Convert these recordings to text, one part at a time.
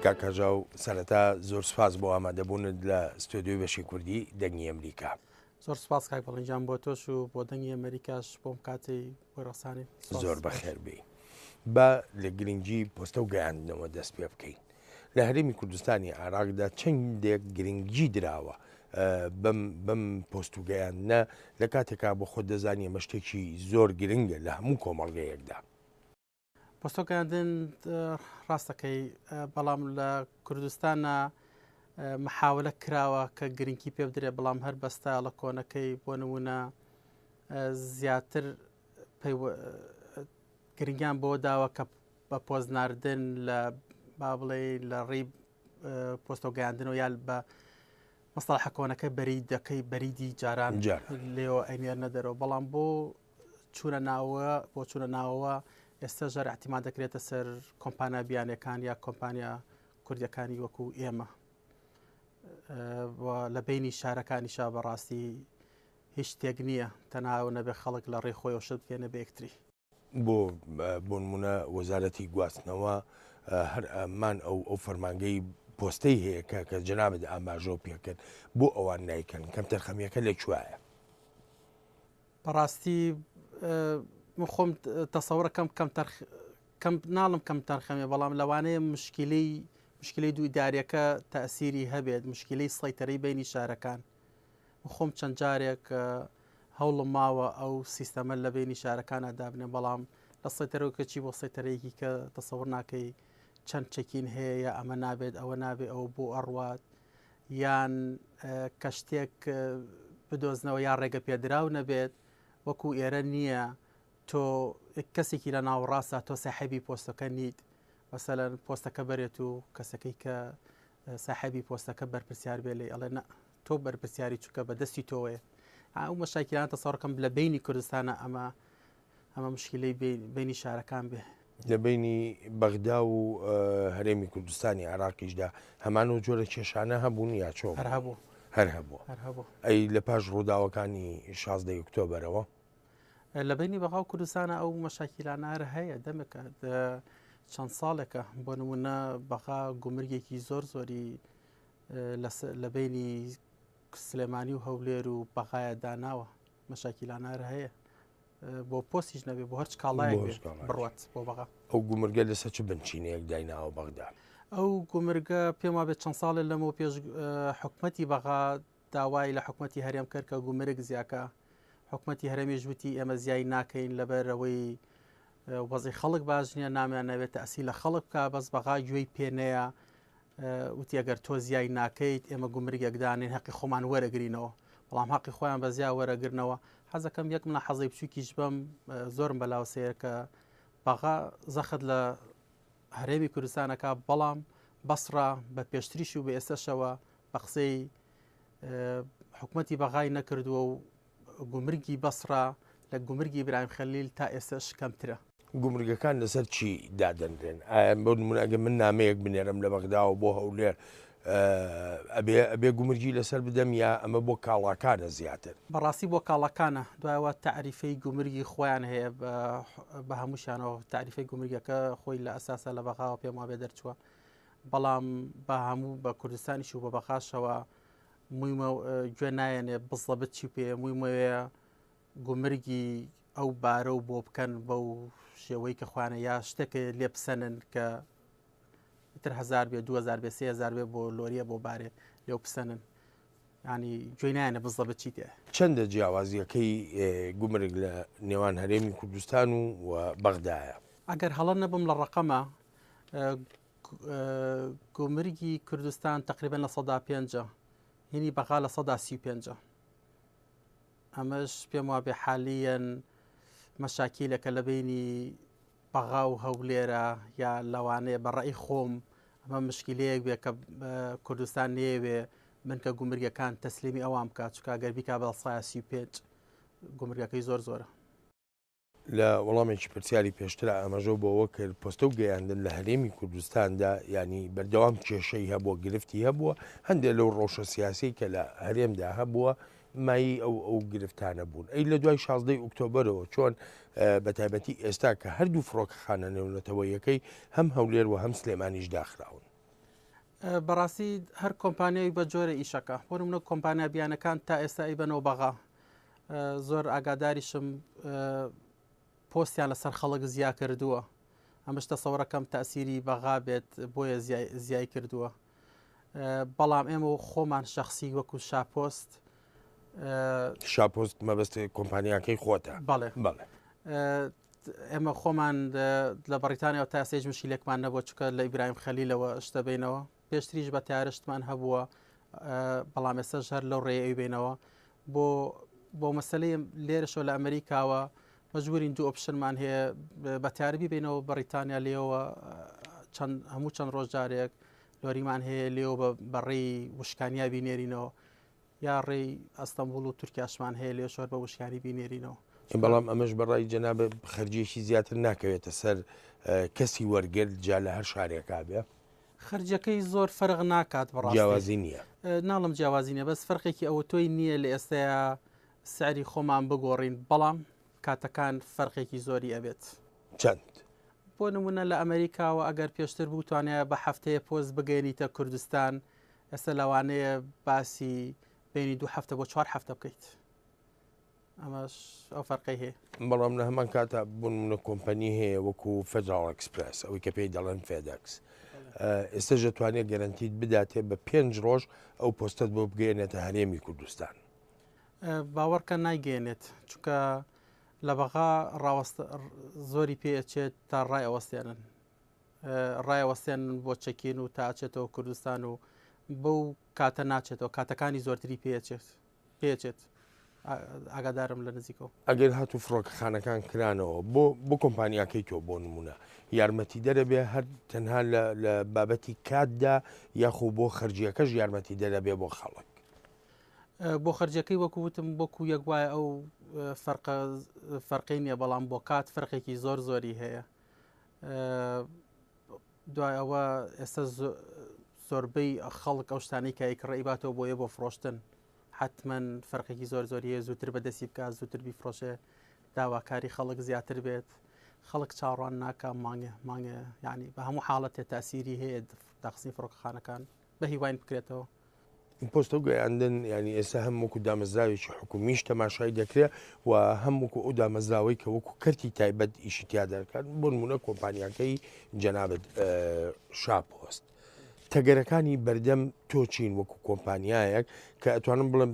کاک هەژاو سەرەتا زۆر سوپاس بۆ ئامادەبوونت لە ستۆدیۆی بەشی کوردی دەنگی ئەمریکا. زۆر سوپاس کاک بەڵێن گیان بۆ تۆش و بۆ دەنگی ئەمریکاش بۆم کاتەی بۆی ڕەسانی. زۆر بەخێر بێی. با لە گرنگی پۆستە و گەیاندنەوە دەست پێ بکەین. لە هەرێمی کوردستانی عێراقدا چەندێک گرنگی دراوە بەم بەم پۆست و گەیاندنە لە کاتێکا بۆ خۆت دەزانی ئەمە شتێکی زۆر گرنگە لە هەموو کۆمەڵگەیەکدا. پۆستۆ گەیاندن ڕاستەکەی بەڵام لە کوردستانە محاولە کراوە کە گرنگی پێ بدرێ بەڵام هەر بەستایڵە کۆنەکەی بۆ نمونە زیاتر گرنگیان بۆ داوە کە بە پۆست ناردن لە با بڵێ لە ڕێی پۆستۆگەیاندنەوە یال بە مەسەڵحە کۆنەکە بەریدەکەی بەریدی جاران لێەوە ئەینێرنە دەرەوە بەڵام بۆ چوونە ناوە بۆ چوونە ناوەوە ئێستا ژەر احتیما دەکرێتە سەر کۆمپانیا بیانەکان یا کۆمپانیا کوردەکانی وەکو ئێمە لە بینی شارەکانیشا بەڕاستی هیچ شتێک نییە تەنها نەبێ خەڵک لە ڕێی خۆیەوە شت بکەنە بە یەکتری. بۆ بۆنمونە وەزارەتی گواستنەوە هەر ئەمان ئەو ئەو فەرمانگەی پۆستەی هەیە کە کە جەنابت ئاماژەو پێکرد بۆ ئەوان نایکەن کەمتەرخەمیەکە لە کوایە؟ بەڕاستی من خۆم تەسەورەکەم کەم تەرخ کەم ناڵم کەم تەرخەمێ بەڵام لەوانەیە مشکلی مشکلی دوو ئیداریەکە تەسیری هەبێت مشکلی سەیتەرەی بینی شارەکان خۆم چەند جارێک هەوڵم ماوە ئەو سیستەمە لە بینی شارەکانە دابنێم بەڵام لە سەیتەرەوە کەچی بۆ سەیتەرەیەکی کە تەسەور ناکەی چەند چەکین هەیە یا ئەمە نابێت ئەوە نابێ ئەوە بۆ ئەڕوات یان کە شتێک بدۆزنەوە یا ڕێگە پێدراو نەبێت وەکو ئێرە نییە تۆ کەسێکی لە ناوەڕاستە تۆ ساحێبی پۆستەکە نیت مەسەلەن پۆستەکە بەرێت و کەسەکەی کە ساحێبی پۆستەکە بەرپرسیار بێ لێی ئەڵێ نە تۆ بەرپرسیاری چونکە بە دەستی تۆوەیە ئەو مەشاکیلانە تەسەوڕکەم لە بینی کوردستانە ئەمە ئەمە مشکلەی بینی شارەکان بێ. لە بینی بەغدا و هەرێمی کوردستانی عێراقیشدا هەمان و جۆرە کێشانە هەبوون یا چۆن؟ هەر هەبوو. هەر هەبووە. هەر هەبوو. ئەی لە پاش ڕووداوەکانی 16 ئۆکتۆبەرەوە؟ لە بینی بەغا و کوردستانە ئەو مەشاکیلانە هەر هەیە دەمێکە چەند ساڵێکە بۆ نمونە بەغا گومرگێکی زۆر زۆری لە بینی سلێمانی و هەولێر و بەغایە داناوە مەشاکیلانە هەر هەیە بۆ پۆستیش نەبێ بۆ هەرچ کاڵایەک بڕات بۆ بەغا. ئەو گومرگە لەسەر چ بنچینەیەک دایناوە بەغدا؟ ئەو گومرگە پێم وابێت چەند ساڵێ لەمەو پێش حکومەتی بەغا داوای لە حکومەتی هەرێم کرد کە گومرگ زیاکە حکومەتی هەرێمیش وتی ئێمە زیای ناکەین لەبەرەوەی وەزی خەڵک باش نییە نامیان نەوێت تەسی لە خەڵک بکە بەس بەغا گوێی پێنەیە وتی ئەگەر تۆ زیای ناکەیت ئێمە گومرگێک دانین هەقی خۆمان وەرەگرینەوە بەڵام هەقی خۆیان بە زیا وەرەگرنەوە حەزەکەم یەک منە حەزی بچووکیش بەم زۆرم بەلاوە سەیرە کە بەغا زەخت لە هەرێمی کوردستانەکە بەڵام بەسڕە بە پێشتریش و بە ئێستەشەوە بە قسەی حکومەتی بەغای نەکردووە و گومرگی بەسڕە لە گومرگی برایم خەلیل تا ئێستەش کەمترە. گومرگەکان لەسەر چی دادەنرێن؟ ئایا بۆ نمونە ئەگەر من نامەیەک بنێرم لە بەغداوە بۆ هەولێر ئەبێ ئەبێ گومرگی لەسەر بدەم یا ئەمە بۆ کاڵاکانە زیاتر؟ بەڕاستی بۆ کاڵاکانە دوایەوە تەعریفەی گومرگی خۆیان هەیە بە هەمووشیانەوە تەعریفەی گومرگەکە خۆی لە ئەساسا لە بەغاوە پێم وابێ دەرچووە بەڵام بە هەموو بە کوردستانیش و بە بەغاشەوە مویمە گوێ نایەنێ بزەبت چی پێ مویمەوەیە گومرگی ئەو بارە و بۆ بکەن بەو شێوەی کە خوانە یا شتێک لێ بسەنن کە تر هزار بێ 2000 بێ 3000 بێ بۆ لۆریە بۆ بارێ لێو بسەنن ینی گوێی نایەنە بزەبت چی تێ. چەندە جیاوازیەکەی گومرگ لە نێوان هەرێمی کوردستان و بەغدایە؟ ئەگەر هەڵە نەبم لە ڕەقەمە گومرگی کوردستان تقریبا 5% هینی بەغا 35% ئەمەش پێم وابێ حالیەن مەشاکیلەکە لە بینی بەغا و هەولێرە یا لەوانەیە بە ڕێی خۆم ئەمە مشکلەیەک بێ کە کوردستان نەیەوێ بنکە گومرگەکان تەسلیمی ئەوان بکات چکا گەر بیکا بە 35 گومرگەکەی زۆر زۆرە. لە وەڵامێکی پرسیاری پێشترا ئاماژەو بەوە کرد پۆستە و گەیاندن لە هەرێمی کوردستاندا یانی بەردەوام کێشەی هەبووە گرفتی هەبووە هەندێک لەو ڕەوشە سیاسیەی کە لە هەرێمدا هەبووە مایەی ئەو ئەو گرفتانە بوون ئەی لە دوای شازدەی ئۆکتۆبەرەوە چۆن بە تایبەتی ئێستا کە هەردوو فڕۆکەخانە نێونەتەوەیەکەی هەم هەولێر و هەم سلێمانیش داخراون؟ بەڕاستی هەر کۆمپانیای بە جۆرە ئیشەکە بۆ نمونە کۆمپانیا بیانەکان تا ئێستا ئەیبەنەوە بەغا زۆر ئاگاداریشم پۆستیان لەسەر خەڵک زیا کردووە ئەمەش تەسەوڕەکەم تاسیری بەغا بێت بۆیە زیای کردووە بەڵام ئێمە و خۆمان شخصی وەکو شاپۆست شاپۆست مەبەست کۆمپانیاکەی خۆتە بەڵێ بەڵێ ئێمە خۆمان لە بەڕیتانیا و تا ئێستا هیچ مشکلێکمان نەبووە چونکە لە ئیبراهیم خەلیلەوە شتە بینەوە پێشتریش بە تارە شتمان هەبووە بەڵام ئێستاش هەر لەو ڕێیە ئەیبینەوە بۆ بۆ مەسلەی لێرەشەوە لە ئەمریکاوە مەجبورین دوو option مان هەیە بە تارە بیبینەوە بەڕیتانیا لێەوە چەند هەموو چەند ڕۆژ جارێک لۆریمان هەیە لێەوە بەڕێی وشکانیا بینێرینەوە یا ڕێی ئەستەنبوڵ و تورکیاشمان هەیە لێش هەر بە وشکانی بینێرینەوە. بەڵام ئەمەش بە ڕای جەنابت خەرجیەکی زیاتر ناکەوێتە سەر کەسی وەرگر جا لە هەر شارێکا بێ؟ خەرجیەکەی زۆر فەرق ناکات بەڕاستی. جیاوازی نییە. ناڵم جیاوازی نییە بەس فەرقێکی ئەوتۆی نییە لە ئێستایا سعری خۆمان بگۆڕین بەڵام کاتەکان فەرقێکی زۆری ئەبێت. چەند؟ بۆ نمونە لە ئەمەریکاوە ئەگەر پێشتر بتوانایە بە هەفتەیە پۆست بگەیەنیتە کوردستان ئێستا لەوانەیە باسی بینی دوو هەفتە بۆ چوار هەفتە بکەیت ئەمەش ئەو فەرقەی هەیە. بەڵام لە هەمان کاتا بۆ نمونە کۆمپەنی هەیە وەکو فێدراڵ ئێکسپرێس ئەوەی کە پێی دەڵێن فێدەکس ئێستاش دەتوانێت گەرەنتیت بداتێ بە پێنج ڕۆژ ئەو پۆستەت بۆ بگەیەنێتە هەرێمی کوردستان. باوەڕکە نایگەیەنێت چونکە لە بەغا ڕاوەست زۆری پێ ئەچێت تا ڕای ئەوەستێنن ڕایەوەستێنن بۆ چەکین و تا ئەچێتەوە کوردستان و بەو کاتە ناچێتەوە کاتەکانی زۆرتری پێچێت پێچێت ئاگادارم لە نزیکەوە. ئەگەر هاتوو فڕۆکەخانەکان کرانەوە بۆ بۆ کۆمپانیاکەی تۆ بۆ نمونە یارمەتیدەرە بێ هەر تەنها لە لە بابەتی کاتدا یاخۆ بۆ خەرجیەکەش یارمەتیدەرە بێ بۆ خەڵک؟ بۆ خەرجەکەی وەکو وتم وەکو یەک وایە ئەو فەرقە فەرقی نییە بەڵام بۆ کات فەرقێکی زۆر زۆری هەیە دوای ئەوە ئێستا زۆربەی خەڵک ئەو شتانەی کە ئەیکڕێ ئەیباتەوە بۆیە بۆ فرۆشتن حتمما فەرقێکی زۆر زۆری هەیە زووتر بەدەستی بکات زووتر بیفرۆشێ داواکاری خەڵک زیاتر بێت خەڵک چاوەڕوان ناکە مانگێ مانگێ ینی بە هەموو حاڵەتێ تاسیری هەیە داخستنی فڕۆکەخانەکان بە هیواین بکرێتەوە. پۆستە و گەیاندن یانی ئێستا هەم وەکو دامەزراوێکی حکومیش تەماشای دەکرێت و هەم وەکو ئەو دامەزراوەی کە وەکو کەرتی تایبەت ئیشی تیا دەکات بۆ نمونە کۆمپانیاکەی جەنابت شاپۆست تەگەرەکانی بەردەم تۆ چین وەکو کۆمپانیایەک کە ئەتوانم بڵێم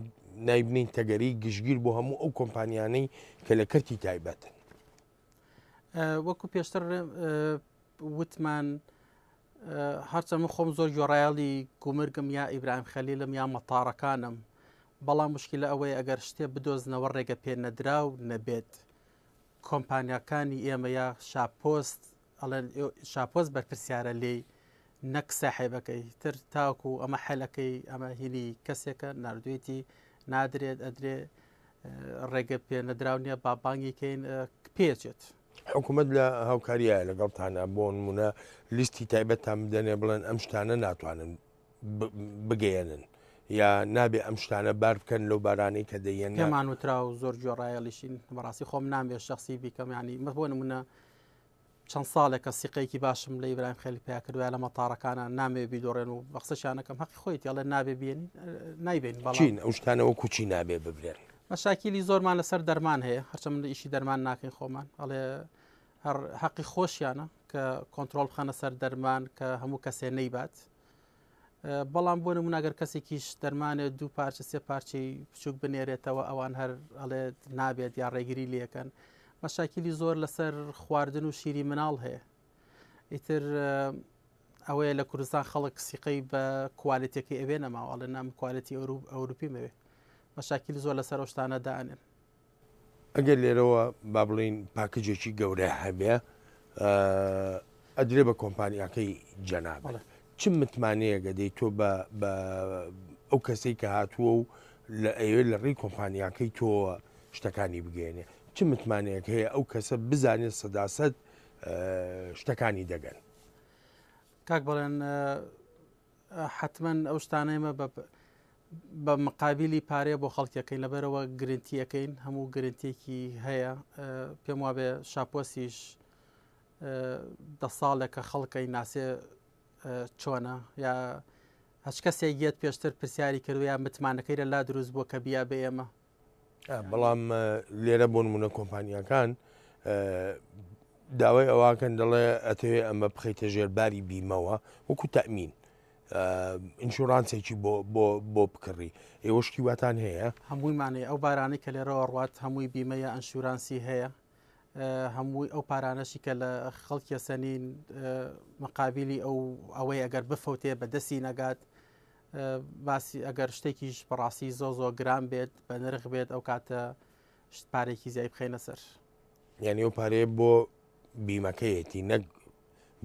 نایبنین تەگەری گشتگیر بۆ هەموو ئەو کۆمپانیانەی کە لە کەرتی تایبەتن. وەکو پێشتر وتمان هەرچەند من خۆم زۆر گوێڕایەڵی گومرگم یا ئیبراهیم خەلیلم یا مەتارەکانم بەڵام مشکلە ئەوەیە ئەگەر شتێ بدۆزنەوە ڕێگە پێ نەدراو نەبێت کۆمپانیاکانی ئێمە یا شاپۆست ئەڵێن شاپۆست بەرپرسیارە لێی نەک ساحێبەکەی تر تاکو ئەمە حەلەکەی ئەمە هینی کەسێکە نردوێتی نادرێت ئەدرێ ڕێگە پێ نەدراو نییە با بانگی کەین پێچێت. حکومەت لە هاوکاریایە لەگەڵتانە بۆ نمونە لیستی تایبەتتان بدەنێ بڵێن ئەم شتانە ناتوانن بگەیەنن یا نابێ ئەم شتانە بار بکەن لەو بارانەی کە دەیەن پێمان وترا و زۆر گوێڕایەڵیشین بەڕاستی خۆم نامێ شخصی بیکەم ینی مە بۆ نمونە چەند ساڵێکە سیقەیەکی باشم لە ئیبراهیم خەلیل پیا کردوە لە مەتارەکانە نامەوێ بیدۆڕێن و بە قسەشیانەکەم هەقی خۆیەتی ئەڵێ نابێ بێنین نایبێن بەڵام چین ئەو شتانە وەکو چی نابێ ببرێن؟ مەشاکیلی زۆرمان لەسەر دەرمان هەیە هەرچەند من ئیشی دەرمان ناکەین خۆمان ئەڵێ هەر هەقی خۆشیانە کە کۆنتترۆل بخەنە سەر دەرمان کە هەموو کەسێ نەیبات بەڵام بۆ نمونە گەر کەسێکیش دەرمانێ دوو پارچە سێ پارچەی بچووک بنێرێتەوە ئەوان هەر ئەڵێت نابێت یا ڕێگری لەکەن مەشاکیلی زۆر لەسەر خواردن و شیری مناڵ هەیە ئیتر ئەوەیە لە کوردستان خەڵک سیقەی بە کوالێتەکەی ئەوێ نەماوە ئەڵێ نام کوالێتی ئەوروپی مەوێ مەشاکیل زۆر لەسەر ئەو شتانە دانێن ئەگەر لێرەوە با بڵێین پاکجێکی گەورە هەبێ ئەدرێ بە کۆمپانیاکەی جەنابت چ متمانەیەک ئەدەی تۆ بە بە ئەو کەسەی کە هاتووە و لە ئەوێ لە ڕێی کۆمپانیاکەی تۆوە شتەکانی بگەێنێ چ متمانەیەک هەیە ئەو کەسە بزانێت سەداسەد شتەکانی دەگەن؟ کاک بەڵێن حەتمەن ئەو شتانە ئێمە بە بە مقابلی پارەیە بۆ خەڵکیەکەین لەبەرەوە گرنتیەکەین هەموو گرنتێکی هەیە پێم وابێ شاپۆسیش دە ساڵێکە خەڵکەی ناسێ چۆنە یا هەچ کەسێک یەت پێشتر پرسیاری کردوە یا متمانەکەی لە لا دروست بووە کە بیا بە ئێمە. بەڵام لێرە بۆ نمونە کۆمپانیاکان داوای ئەوواکەن دەڵێ ئەتەوێ ئەمە بخەیتە ژێر باری بیمەوە وەکو تەمین insurance ێکی بۆ بۆ بۆ بکڕی ئێوە شتی واتان هەیە؟ هەموویمانەیە ئەو بارانەی کە لێرەوە ڕوات هەمووی بیمەیە insurance ی هەیە هەمووی ئەو پارانەشی کە لە خەڵکیە سەنین مقابلی ئەو ئەوەی ئەگەر بفەوتێ بە دەستی نەگات باسی ئەگەر شتێکیش بەڕاستی زۆ زۆ گران بێت بە نرخ بێت ئەو کاتە شت پارێکی زیای بخەینە سەر. یعنی ئەو پارەیە بۆ بیمەکەیەتی نەک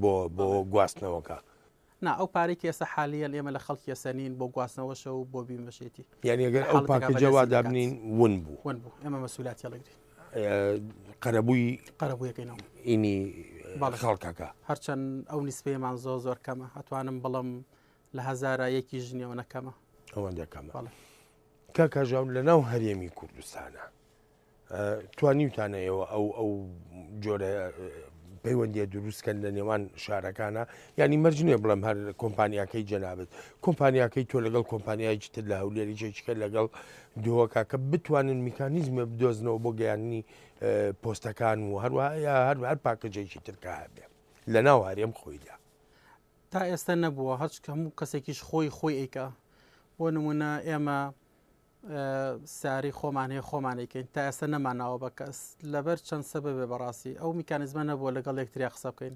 بۆ بۆ گواستنەوەکە. نا ئەو پارەی کە ئێستا حالیەن ئێمە لە خەڵکی ئەسەنین بۆ گواستنەوەشە و بۆ بیمەشێتی. یانی ئەگەر ئەو پاکەجە وا دابنین ون بوو. ون بوو ئێمە مەسولاتی هەڵەگرین. قەرەبووی قەرەبوویەکەینەوە. ئینی خەڵکەکە. هەرچەند ئەو نیسبەیەمان زۆر زۆر کەمە ئەتوانم بڵێم لە هەزارا یەکیش نییە ئەوەنە کەمە. ئەوەندە کەمە. بەڵێ. کاک هەژاو لەناو هەرێمی کوردستانە توانیوتانە ئێوە ئەو ئەو جۆرە پەیوەندیە دروستکەن لە نێوان شارەکانە ینی مەرج نییە بڵێم هەر کۆمپانیاکەی جەنابێت کۆمپانیاکەی تۆ لەگەڵ کۆمپانیایکی تر لە هەولێری چێکە لەگەڵ دهۆکە کە بتوانن میکانیزمە بدۆزنەوە بۆ گەیاندنی پۆستەکان و هەروە یا هەر هەر package ێکی ترکە هەبێ لە ناو هەرێم خۆیدا. تا ئێستا نەبووە هەچ هەموو کەسێکیش خۆی خۆی ئەیکا بۆ نمونە ئێمە ساری خۆمان هەیە خۆمان ئەیکەین تا ئێستا نەماناوە بە کەس لەبەر چەند سەبەبێ بەڕاستی ئەو میکانیزمە نەبووە لەگەڵ یەکتریا قسە بکەین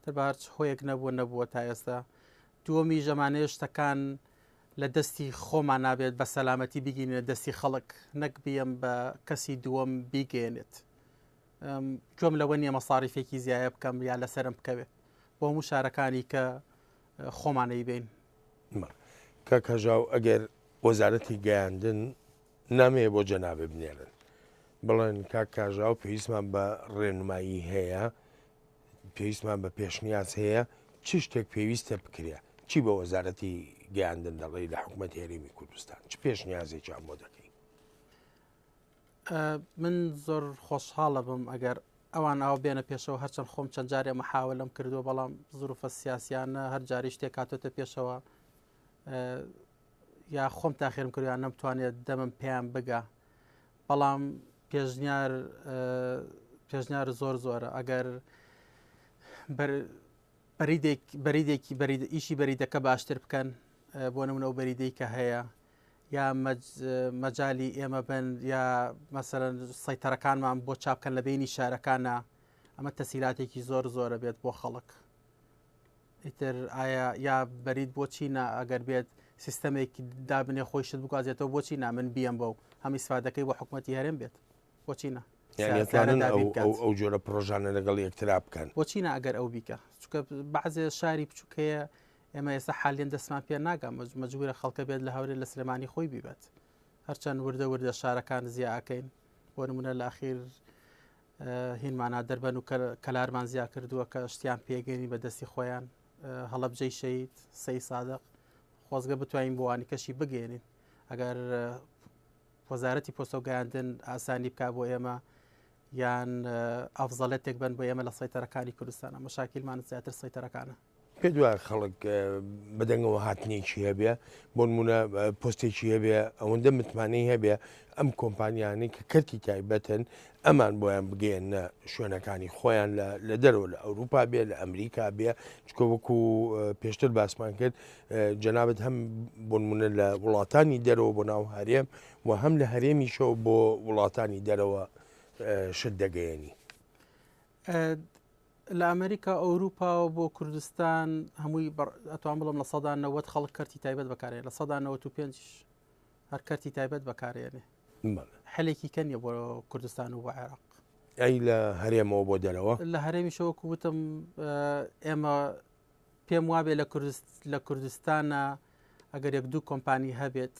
تر بە هەرچ هۆیەک نەبووە نەبووە تا ئێستا دووەمی ژەمانەیە شتەکان لە دەستی خۆمان نابێت بە سەلامەتی بگینە دەستی خەڵک نەک بیەم بە کەسی دووەم بیگەێنێت گوێم لەوە نییە مەساریفێکی زیایە بکەم یا لەسرم بکەوێت بۆ هەموو شارەکانی کە خۆمانەی بین. کاک هەژاو ئەگەر وەزارەتی گەیاندن نامەیە بۆ جەنابت بنێرن بڵێن کاک کاژاو پێویستمان بە ڕێنمایی هەیە پێویستمان بە پێشنیاز هەیە چ شتێک پێویستە بکرێ چی بە وەزارەتی گەیاندن دەڵێی لە حکوومەت هەرێمی کوردستان چ پێشنیازێکیان بۆ دەکەی؟ من زۆر خۆشحاڵە بم ئەگەر ئەوان ئاوا بێنە پێشەوە هەرچەند خۆم چەند جارێ محاولەم کردووە بەڵام زروفە سیاسیانە هەر جاری شتێک هاتۆتە پێشەوە یا خۆم تاخێرم کردیان نەمتوانێت دەمم پێیان بگا بەڵام پێشنیار پێشنیار زۆر زۆرە ئەگەر بەریدێک بەریدێکی بەرید ئیشی بەریدەکە باشتر بکەن بۆ نمونە ئەو بەریدەی کە هەیە یا مەجالی ئێمە بن یا مەسەرەن سەیتەرەکانمان بۆ چاپکەن لە بینی شارەکانە ئەمە تەسیلاتێکی زۆر زۆرە بێت بۆ خەڵک ئیتر ئایا یا بەرید بۆچی نا ئەگەر بێت سیستەمێک دابنێ خۆیشت بگوازێتەوە بۆچی نا من بیەم بەو هەم ئیسفادەکەی بۆ حکوومەتتی هەرێم بێت بۆچی نا ئەو جۆرە پرۆژانە لەگەڵ یەکترا بکەن بۆچی نا ئەگەر ئەو بیکە چکە بەعزێ شاری بچووکەیە ئێمە ئێستا حالیان دەستمان پێ ناگا مەجبورە خەڵکە بێت لە هەورێ لە سلێمانی خۆی بیبات هەرچەند وردە وردە شارەکان زیاکەین بۆ نمونە لە ئەخیر هینمانە دەربەن و کەلارمان زیا کردووە کە شتیان پێگەنی بە دەستی خۆیان هەڵەبجەی شەید سەی سادق خۆزگە بتوانین بۆوانی کەشی بگەێنین ئەگەر وەزارەتی پۆستە و گەیاندن ئاسانی بک بۆ ئێمە یان ئەفزەلێتێک بن بۆ ئێمە لە سەیتەرەکانی کوردستانە مەشاکیلمان زیاتر سەیتەرەکانە. پێت وایە خەڵک بەدەنگەوە هاتنێکی هەبێ بۆ نمونە پۆستێکی هەبێ ئەوەندە متمانەی هەبێ ئەم کۆمپانیانەی کە کەرتی تایبەتن ئەمان بۆیان بگەیەنە شوێنەکانی خۆیان لە دەرەوە لە ئەوروپا بێ لە ئەمریکا بێ چکە وەکو پێشتر باسمان کرد جەنابەت هەم بۆ نمونە لە وڵاتانی دەرەوە بۆ ناو هەرێم و هەم لە هەرێمیشەوە بۆ وڵاتانی دەرەوە شت دەگەیەنی. لە ئەمریکا ئەوروپاوە بۆ کوردستان هەمووی ئەتوان بڵم 90% خەڵک کەرتی تایبەت بەکارێ 95% هەر کەرتی تایبەت بەکارێنێ حلێکی کە نیە بۆ کوردستان و بۆ عێراق. ئەی لە هەرێمەوە بۆ دەرەوە؟ لە هەرێمیشەوە وەکو وتم ئێمە پێم وابێ لە کوردست لە کوردستانە ئەگەر یەک دوو کۆمپانی هەبێت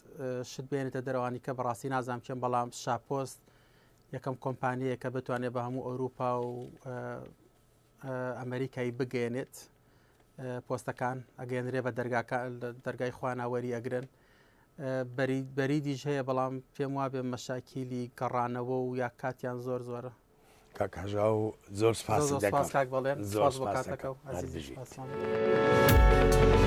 شت بێنێتە دەرەوانی کە بەڕاستی نازانم کێن بەڵام شاپۆست یەکەم کۆمپانیەیە کە بتوانێت بە هەموو ئەوروپا و ئەمریکای بگەێنێت پۆستەکان ئەگەێنرێ بە دەرگاکە دەرگای خواناوەری ئەگرن بەریدیش هەیە بەڵام پێم وابێ مەشاکیلی گەڕانەوە و یا کاتیان زۆر زۆرە. کاک هەژاو زۆر سپاست دەکەم. زۆر سپاس کاک بەڵێن. زۆر سپاس بۆ سپاست کاتەکە دەکەم. و هەر ئەزیزی بژیت. سپاس.